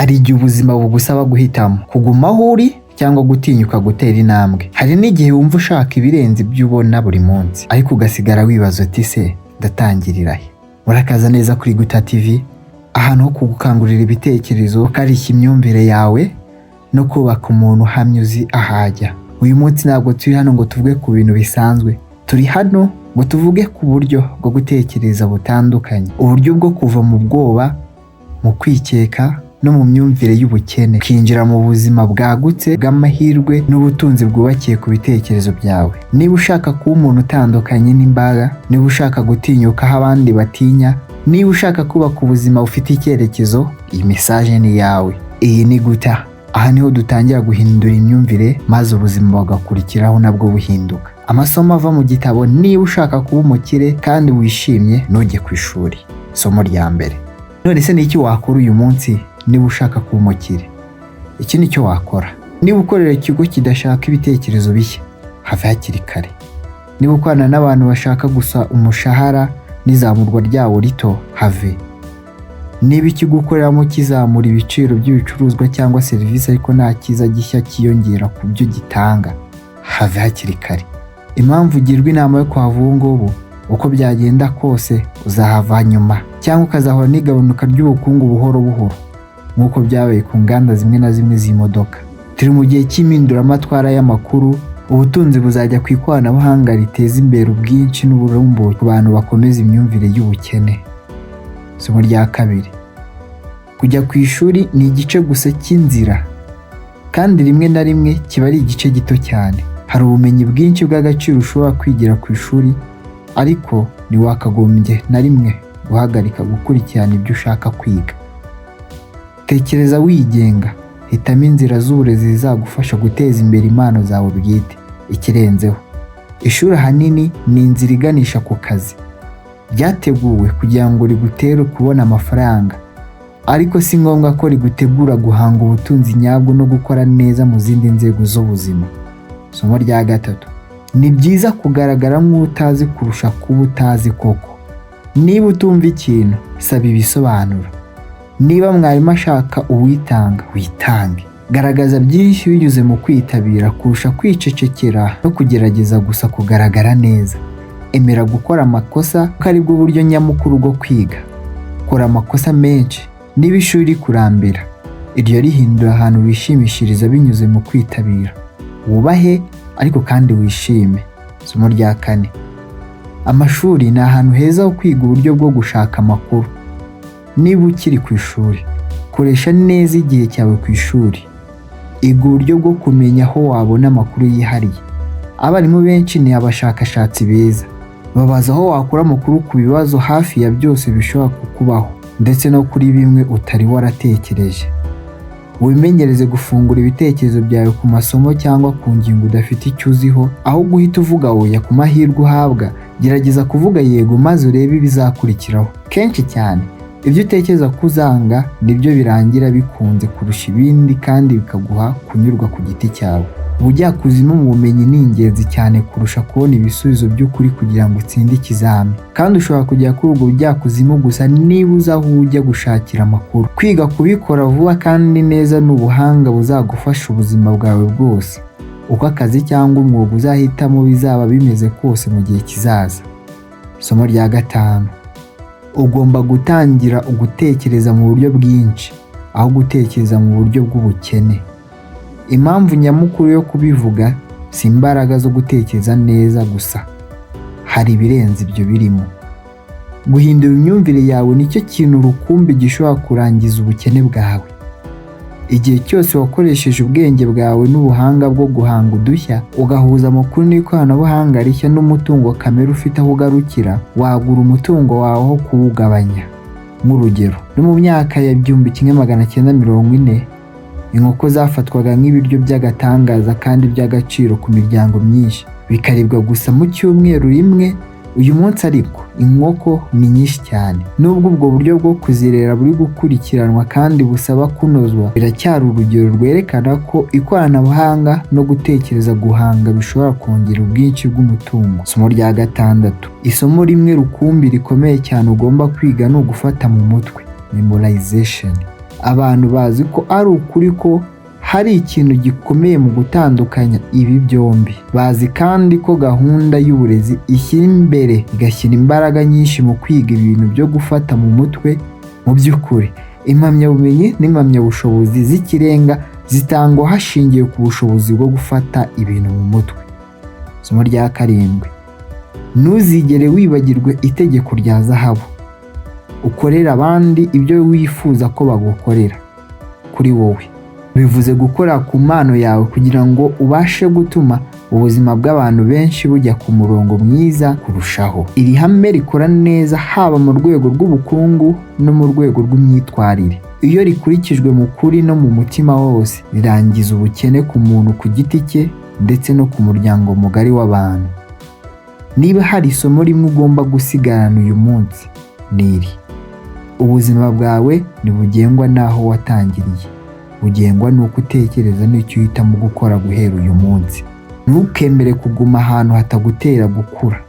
Hari igihe ubuzima bugusaba guhitamo kuguma aho uri cyangwa gutinyuka gutera intambwe. Hari n'igihe wumva ushaka ibirenze ibyo ubona buri munsi, ariko ugasigara wibaza uti: "Se ndatangirira he?" Murakaza neza kuri Guta TV, ahantu ho kugukangurira ibitekerezo, ukarishya imyumvire yawe no kubaka umuntu uhamye uzi ahajya. Uyu munsi ntabwo turi hano ngo tuvuge ku bintu bisanzwe. Turi hano ngo tuvuge ku buryo bwo gutekereza butandukanye, uburyo bwo kuva mu bwoba, mu kwikeka no mu myumvire y'ubukene, ukinjira mu buzima bwagutse bw'amahirwe n'ubutunzi bwubakiye ku bitekerezo byawe. Niba ushaka kuba umuntu utandukanye n'imbaga, niba ushaka gutinyuka aho abandi batinya, niba ushaka kubaka ubuzima bufite icyerekezo, iyi message ni iyawe. Iyi ni Guta. Aha niho dutangira guhindura imyumvire, maze ubuzima bugakurikiraho nabwo buhinduka. Amasomo ava mu gitabo "Niba ushaka kuba umukire kandi wishimye, ntujye ku ishuri". Isomo rya mbere: none se ni iki wakora uyu munsi niba ushaka kuba umukire? Iki ni cyo wakora. Niba ukorera ikigo kidashaka ibitekerezo bishya, have hakiri kare. Niba ukorana n'abantu bashaka gusa umushahara n'izamurwa ryawo rito, have. Niba ikigo ukoreramo kizamura ibiciro by'ibicuruzwa cyangwa serivisi ariko nta cyiza gishya cyiyongera ku byo gitanga, have hakiri kare. Impamvu ugirwa inama yo kuhava ubu ngubu: uko byagenda kose uzahava nyuma, cyangwa ukazahura n'igabanuka ry'ubukungu buhoro buhoro, nk'uko byabaye ku nganda zimwe na zimwe z'imodoka. Turi mu gihe cy'impinduramatwara y'amakuru. Ubutunzi buzajya ku ikoranabuhanga riteza imbere ubwinshi n'uburumbuke ku bantu bakomeza imyumvire y'ubukene. Isomo rya kabiri: kujya ku ishuri ni igice gusa cy'inzira, kandi rimwe na rimwe kiba ari igice gito cyane. Hari ubumenyi bwinshi bw'agaciro ushobora kwigira ku ishuri, ariko ntiwakagombye na rimwe guhagarika gukurikirana ibyo ushaka kwiga. Tekereza wigenga, hitamo inzira z'uburezi zizagufasha guteza imbere impano zawe bwite. Ikirenzeho, ishuri ahanini ni inzira iganisha ku kazi. Ryateguwe kugira ngo rigutere kubona amafaranga, ariko si ngombwa ko rigutegura guhanga ubutunzi nyabwo no gukora neza mu zindi nzego z'ubuzima. Isomo rya gatatu: ni byiza kugaragara nk'utazi kurusha kuba utazi koko. Niba utumva ikintu, saba ibisobanuro. Niba mwarimu ashaka uwitanga, witange. Garagaza byinshi binyuze mu kwitabira kurusha kwicecekera no kugerageza gusa kugaragara neza. Emera gukora amakosa, kuko aribwo buryo nyamukuru bwo kwiga. Kora amakosa menshi. Niba ishuri rikurambira, iryo rihindura ahantu wishimishiriza binyuze mu kwitabira. Wubahe ariko kandi wishime. Isomo rya kane: amashuri ni ahantu heza ho kwiga uburyo bwo gushaka amakuru. Niba ukiri ku ishuri, koresha neza igihe cyawe ku ishuri. Iga uburyo bwo kumenya aho wabona amakuru yihariye. Abarimu benshi ni abashakashatsi beza. Babaza aho wakura amakuru ku bibazo hafi ya byose bishobora kukubaho, ndetse no kuri bimwe utari waratekereje. Wimenyereze gufungura ibitekerezo byawe ku masomo cyangwa ku ngingo udafite icyo uziho. Aho guhita uvuga oya ku mahirwe uhabwa, gerageza kuvuga yego maze urebe ibizakurikiraho. Kenshi cyane ibyo utekereza ko uzanga nibyo birangira bikunze kurusha ibindi, kandi bikaguha kunyurwa ku giti cyawe. Ubujyakuzimu mu bumenyi ni ingenzi cyane kurusha kubona ibisubizo by'ukuri kugira ngo utsinde ikizami, kandi ushobora kugera kuri ubwo bujyakuzimu gusa niba uzi aho ujya gushakira amakuru. Kwiga kubikora vuba kandi neza ni ubuhanga buzagufasha ubuzima bwawe bwose, uko akazi cyangwa umwuga uzahitamo bizaba bimeze kose mu gihe kizaza. Isomo rya gatanu: ugomba gutangira gutekereza mu buryo bwinshi aho gutekereza mu buryo bw'ubukene. Impamvu nyamukuru yo kubivuga si imbaraga zo gutekereza neza gusa, hari ibirenze ibyo birimo. Guhindura imyumvire yawe nicyo kintu rukumbi gishobora kurangiza ubukene bwawe. Igihe cyose wakoresheje ubwenge bwawe n'ubuhanga bwo guhanga udushya, ugahuza amakuru n'ikoranabuhanga rishya n'umutungo kamere ufite aho ugarukira, wagura umutungo wawe aho kuwugabanya. Nk'urugero, no mu myaka ya 1940, inkoko zafatwaga nk'ibiryo by'agatangaza kandi by'agaciro ku miryango myinshi, bikaribwa gusa mu cyumweru rimwe. Uyu munsi ariko inkoko ni nyinshi cyane. Nubwo ubwo buryo bwo kuzirera buri gukurikiranwa kandi busaba kunozwa, biracyari urugero rwerekana ko ikoranabuhanga no gutekereza guhanga bishobora kongera ubwinshi bw'umutungo. Isomo rya gatandatu: isomo rimwe rukumbi rikomeye cyane ugomba kwiga ni ugufata mu mutwe, memorization. Abantu bazi ko ari ukuri ko hari ikintu gikomeye mu gutandukanya ibi byombi. Bazi kandi ko gahunda y'uburezi ishyira imbere, igashyira imbaraga nyinshi mu kwiga ibintu byo gufata mu mutwe. Mu by'ukuri, impamyabumenyi n'impamyabushobozi z'ikirenga zitangwa hashingiwe ku bushobozi bwo gufata ibintu mu mutwe. Isomo rya karindwi: ntuzigere wibagirwe itegeko rya zahabu. Ukorera abandi ibyo wifuza ko bagukorera. Kuri wowe bivuze gukora ku mpano yawe kugira ngo ubashe gutuma ubuzima bw'abantu benshi bujya ku murongo mwiza kurushaho. Iri hame rikora neza haba mu rwego rw'ubukungu no mu rwego rw'imyitwarire. Iyo rikurikijwe mu kuri no mu mutima wose, rirangiza ubukene ku muntu ku giti cye ndetse no ku muryango mugari w'abantu. Niba hari isomo rimwe ugomba gusigarana uyu munsi, ni iri: ubuzima bwawe ntibugengwa n'aho watangiriye, bugengwa n'uko utekereza n'icyo uhitamo gukora guhera uyu munsi. Ntukemere kuguma ahantu hatagutera gukura.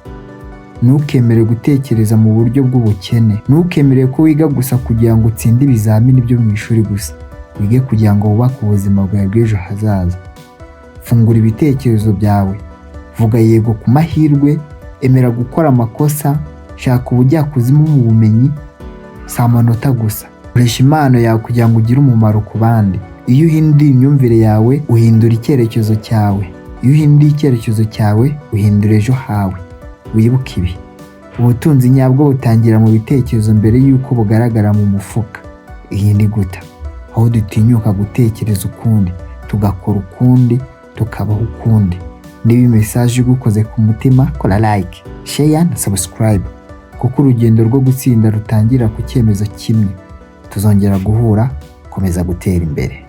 Ntukemere gutekereza mu buryo bw'ubukene. Ntukemere ko wiga gusa kugira ngo utsinde ibizamini byo mu ishuri gusa. Wige kugira ngo wubake ubuzima bwawe bw'ejo hazaza. Fungura ibitekerezo byawe, vuga yego ku mahirwe, emera gukora amakosa, shaka ubujyakuzimu mu bumenyi, si amanota gusa. Koresha impano yawe kugira ngo ugire umumaro ku bandi. Iyo uhinduye imyumvire yawe, uhindura icyerekezo cyawe. Iyo uhinduye icyerekezo cyawe, uhindura ejo hawe. Wibuke ibi: ubutunzi nyabwo butangira mu bitekerezo mbere y'uko bugaragara mu mufuka. Iyi ni Guta, aho dutinyuka gutekereza ukundi, tugakora ukundi, tukabaho ukundi. Niba iyi message igukoze ku mutima, kora like, share na subscribe, kuko urugendo rwo gutsinda rutangira ku cyemezo kimwe. Tuzongera guhura. Komeza gutera imbere.